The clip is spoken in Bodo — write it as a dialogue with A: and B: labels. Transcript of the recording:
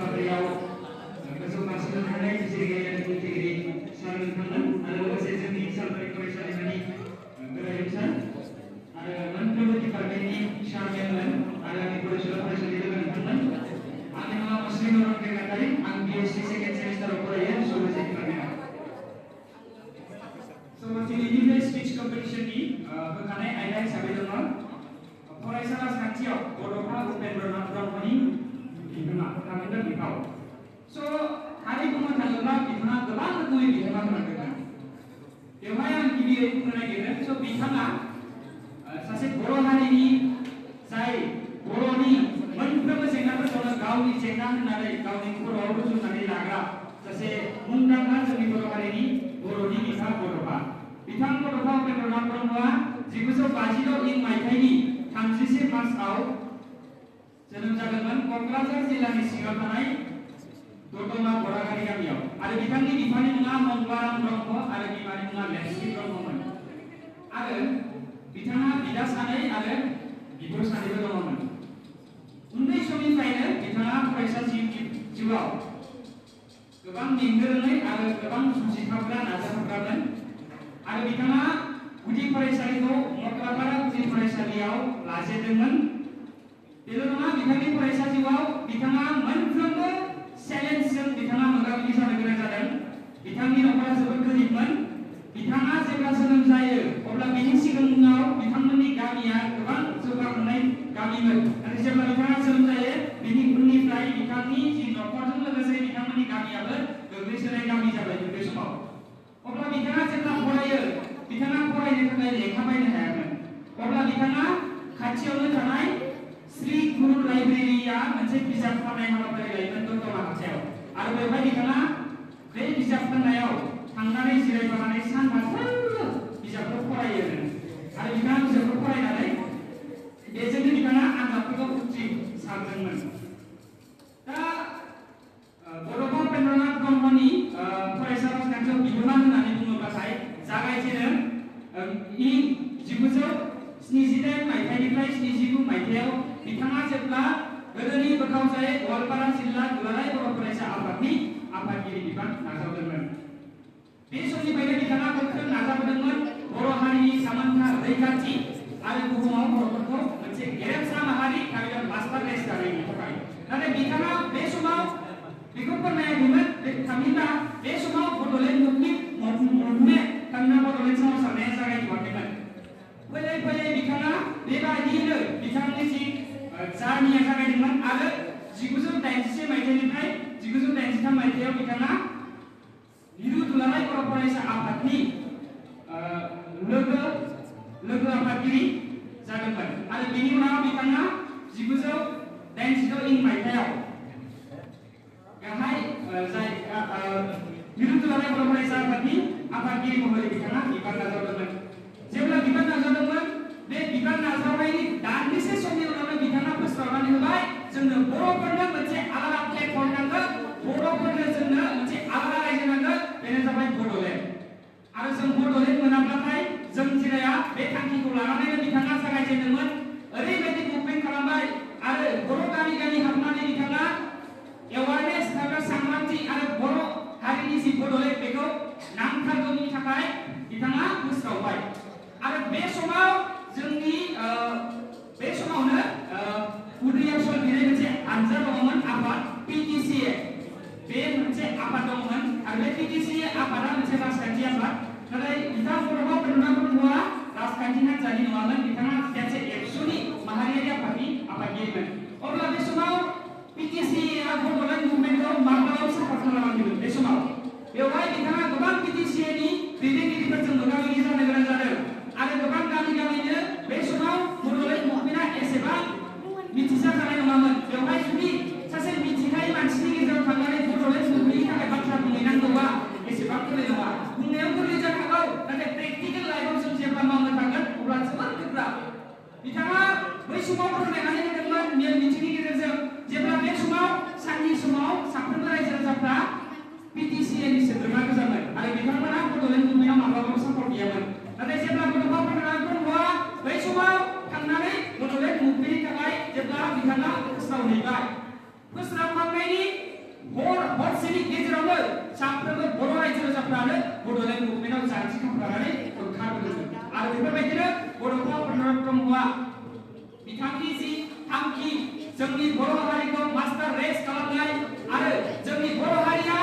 A: हाबाफारियाव गोजौ मासिनो थानाय बिजिरगिरि आरो बुंथिगिरि सार नोंथांमोन आरो लोगोसे जोंनि सालबारि फरायसालिमानि गोरायुंसार आरो मोनफ्रोमबो डिपार्टमेन्टनि सारमेनमोन आरो आंनि फरायसुला फरायसुलि लोगो नोंथांमोन आंनि मुङा मुस्लिम रंगे नार्जारि आं बिएससि सेकेन्ड सेमिस्टाराव फरायो जिअल'जि डिपार्टमेन्टआव दिनैनि बे स्पिच कम्पिटिशननि होखानाय आयदा हिसाबै दङ फरायसा राजखान्थियाव बड'फा उपेन्द्रनाथ ब्रह्मनि बिहोमा थामहिनबा बिफाव स' थारै बुंनो थाङोब्ला बिथाङा गोबां रोखोमै बिहोमा होलांदोंमोन बेवहाय आं गिबियै बुंनो नागिरो स' बिथाङा सासे बर' हारिनि जाय बर'नि मोनफ्रोमबो जेंनाफोरखौनो गावनि जेंना होननानै गावनि खर'आव रुजुनानै लाग्रा सासे मुंदांखा जोंनि बर' हारिनि बर'नि बिफा बड'फा बिथां बड'फा उपेन्द्रनाथ ब्रह्मआ 1956 इं मायथाइनि 31 मार्चआव जोनोम जादोंमोन क'क्राझार जिल्लानि सिङाव थानाय दतमा बरागारि गामियाव आरो बिथांनि बिफानि मुङा मंगलाराम ब्रह्म आरो बिमानि मुङा लेस्लि ब्रह्ममोन आरो बिथाङा बिदा सानै आरो बिब' सानैबो दङमोन उन्दै समनिफ्रायनो बिथाङा फरायसा जिउआव गोबां मेंनो रोङै आरो गोबां जुजिथाबग्रा नाजाथाबग्रामोन आरो बिथाङा गुदि फरायसालिखौ मक्रापारा गुदि फरायसालियाव लाजेनदोंमोन बेल' नङा बिथांनि फरायसा जिउआव बिथाङा मोनफ्रोमबो चेलेन्जजों बिथाङा मोगा-मोगि जानो गोनां जादों बिथांनि नखरा जोबोद गोरिबमोन बिथाङा जेब्ला जोनोम जायो अब्ला बेनि सिगाङाव बिथांमोननि गामिया गोबां जौगाखांनाय गामिमोन आरो जेब्ला बिथाङा जोनोम जायो बेनि उननिफ्राय बिथांनि जि नखरजों लोगोसे बिथांमोननि गामियाबो गोग्लैसोनाय गामि जाबाय बे समाव अब्ला बिथाङा जेब्ला फरायो बिथाङा फरायनो थाखाय लेखा बायनो हायामोन अब्ला बिथाङा खाथियावनो थानाय श्री गुरु लाइब्रेरिया मोनसे बिजाब फाननाय हाबाफारि लायोमोन दतमा हाथायाव आरो बेवहाय बिथाङा बे बिजाब फाननायाव थांनानै जिरायफानानै सानफाथोलो बिजाबखौ फरायो आरो बिथाङा बिजाबखौ फरायनानै बेजोंनो बिथाङा आनजादफोरखौ उथ्रिसारदोंमोन दा बड'फा उपेन्द्रनाथ ब्रह्मनि फरायसा राजखान्थियाव बिहोमा होननानै बुङोब्लाथाय जागायजेनो इं 1978 मायथाइनिफ्राय 79 मायथाइयाव बिथाङा जेब्ला गोदोनि बोखावजायै गवालपारा जिल्ला दुलाराय बर' फरायसा आफादनि आफादगिरि बिबान नाजावदोंमोन बे समनिफ्रायनो बिथाङा गोख्रों नाजाबोदोंमोन बर' हारिनि समानता रैखाथि आरो बुहुमाव बर'फोरखौ मोनसे गेरेमसा माहारि आरो मास्टार रेस दानायनि थाखाय नाथाय बिथाङा बे समाव बेखौ फोरमायाखैमोन थामहिनबा बे समाव बड'लेण्ड मुभमेन्ट थामहिनबा बड'लेण्ड सोमावसारनाया जागायथ'वाखैमोन फैयै फैयै बिथाङा बेबायदियैनो बिथांनि जि जार्निया जागायदोंमोन आरो 1981 मायथाइनिफ्राय 1983 मायथाइयाव बिथाङा मिरु दुलाराय बर' फरायसा आफादनि लोगो आफादगिरि जादोंमोन आरो बेनि उनाव बिथाङा 1986 इं मायथाइयाव गाहाय जाय मिरु दुलाराय बर' फरायसा आफादनि आफादगिरि महरै बिथाङा बिबान नाजावदोंमोन जेब्ला बिबान नाजावदोंमोन बे बिबान नाजावनायनि दान्दिसे समनि उनावनो बिथाङा फोस्रावनानै होबाय जोंनो बर'फोरनो मोनसे आलादा प्लेटफर्म नांगोन बर'फोरनो जोंनो मोनसे आलादा रायजो नांगोन बेनो जाबाय बड'लेण्ड आरो जों बड'लेण्ड मोनाब्लाथाय जों जिराया बे थांखिखौ लानानैनो बिथाङा जागायजेनदोंमोन ओरैबायदि मुभमेन्ट खालामबाय आरो बर' गामि गामि हाबनानै बिथाङा एवारनेस एबा सांग्रांथि आरो बर' हारिनि जि बड'लेण्ड बेखौ नांथारगौनि थाखाय बिथाङा फोस्रावबाय आरो बे समाव जोंनि बे समावनो उदयसल बिनाय मोनसे आनजाद दङमोन आफाद पिटिसिए बे मोनसे आफाद दङमोन आरो बे पिटिसिए आफादा मोनसे राजखान्थि आफाद नाथाय बिथां बड'फा उपेन्द्रनाथ ब्रह्मआ राजखान्थि हान्जानि नङामोन बिथाङा मोनसे एबसुनि माहारियारि आफादनि आफादगिरिमोन अब्ला बे समाव पिटिसिएआ बड'लेण्ड मुभमेन्टखौ माब्लाबाबो सापर्ट खालामाखैमोन बे समाव बेवहाय बिथाङा गोबां पिटिसिएनि दैदेनगिरिफोरजों मोगा-मोगि जानो गोनां जादों आरो गोबां गामि गामिनो बे समाव बड'लेण्ड मुभमेन्टआ एसेबां मिथिसार जानाय नङामोन बेवहाय जुदि सासे मिथिनाय मानसिनि गेजेराव थांनानै बड'लेण्ड मुभमेन्टनि थाखाय बाथ्रा बुंहैनांगौबा एसेबां गोरलै नङा बुंनायाव गोरलै जानो हागौ नाथाय प्रेक्टिकेल लाइफआव जों जेब्ला मावनो थांगोन अब्ला जोबोद गोब्राब बिथाङा बै समाव फोरमायनानै होदोंमोन मेल मिथिंनि गेजेरजों जेब्ला बे समाव साननि समाव साफ्रोमबो रायजो राजाफ्रा पिटिसिएनि सोद्रोमा गोजामोन आरो बिथांमोना बड'लेण्ड मुभमेन्टआव माब्लाबाबो सापर्ट गैयामोन नाथाय जेब्ला बड'फा उपेन्द्रनाथ ब्रह्मआ बै समाव थांनानै बड'लेण्ड मुभमेन्टनि थाखाय जेब्ला बिथाङा फोस्रावहैबाय फोस्रावखांनायनि बड'लेण्ड मुभमेन्टआव जाथि खालामनानै ओंखारबोदोंमोन आरो बेफोरबायदिनो बड'फा उपेन्द्रनाथ ब्रह्मआ बिथांनि जि थांखि जोंनि बर' हारिखौ मास्टार रेस खालामनाय आरो जोंनि बर' हारिया